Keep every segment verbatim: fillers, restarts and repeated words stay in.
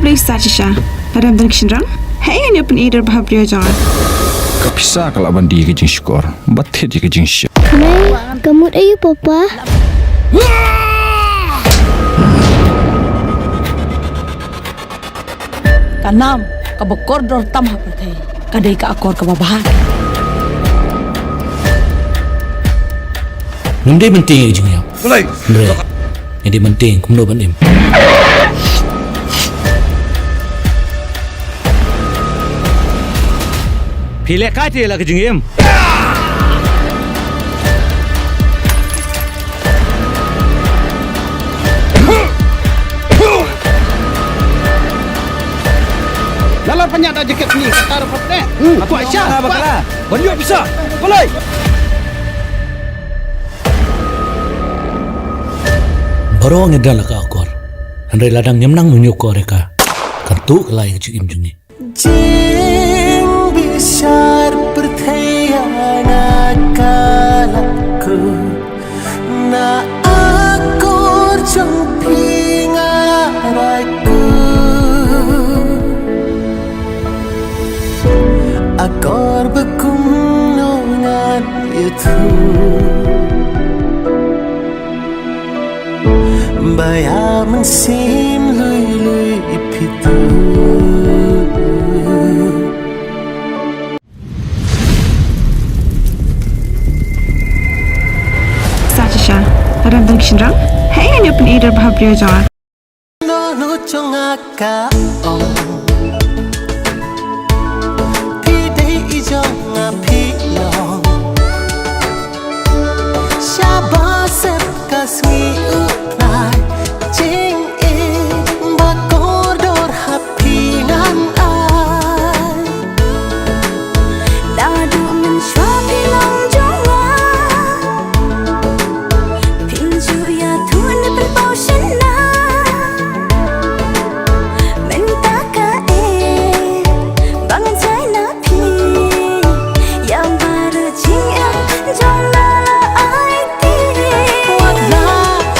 Please sa shisha. Lada don ki shynrang, hei ngan ïa pyni da bha briew jong nga. Ka pisa ka lah ban die ka jingshukor, ba thied ïa ka jingshit. Mei, ka mut aïu papa? Ka nam kaba kordor tam ha pyrthei ka dei ka akor kaba bha. Ngim dei ban tieng ïa ka jingïap. Balei? Hynrei ngi dei ban tieng kumno ban im. Phi leh kai te la ka jingim. Lalo panya da jaket ni kata rupa te. Aku Aisyah. Ban ïoh pisa. Balei? Baroh ngi don la ka akor. Hynrei lada ngim nang ñiewkor ïa ka, kan tuh ka lai ka jingim jong ngi. Jingbishar pyrthei ïa nga ka la kut na akor jong phi nga rai kut. Akor ba kumno ngan ïathuh. Ba ïa mynsiem lui lui phi tuh. Sa shisha. Lada don ki shynrang, hei ngan ïa pyni da bha briew jong nga. Nongno jong nga ka ong. Phi dei i jong nga phi long. Sha ba sep ka sngi u pynai jingim ba kordor ha phi ngan ai. Naduh mynshuwa phi long jong nga. Phin ju ïathuh ne pynpaw shynna. Mynta ka eh ba ngan jai na phi. Ïa baroh jingim jong nga la aiti. Wat la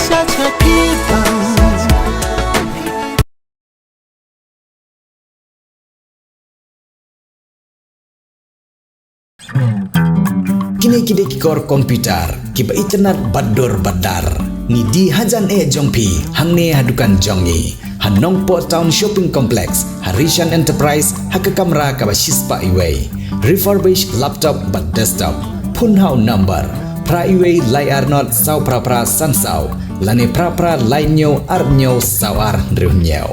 sha sha phi bang. Kine ki dei ki kor computer kiba itynnad bad dur bad dar. Ngi die hajan eh jong phi hangne ha dukan jong ngi ha Nongpoh Town Shopping Complex, ha Rishan Enterprise, ha ka kamra kaba shispah iwei. Refurbish laptop bad desktop. Phone ha u number phra iwei lai ar not saw phra phra san saw lane phra phra lai hynñiew ar hynñiew saw ar hynriew hynñiew.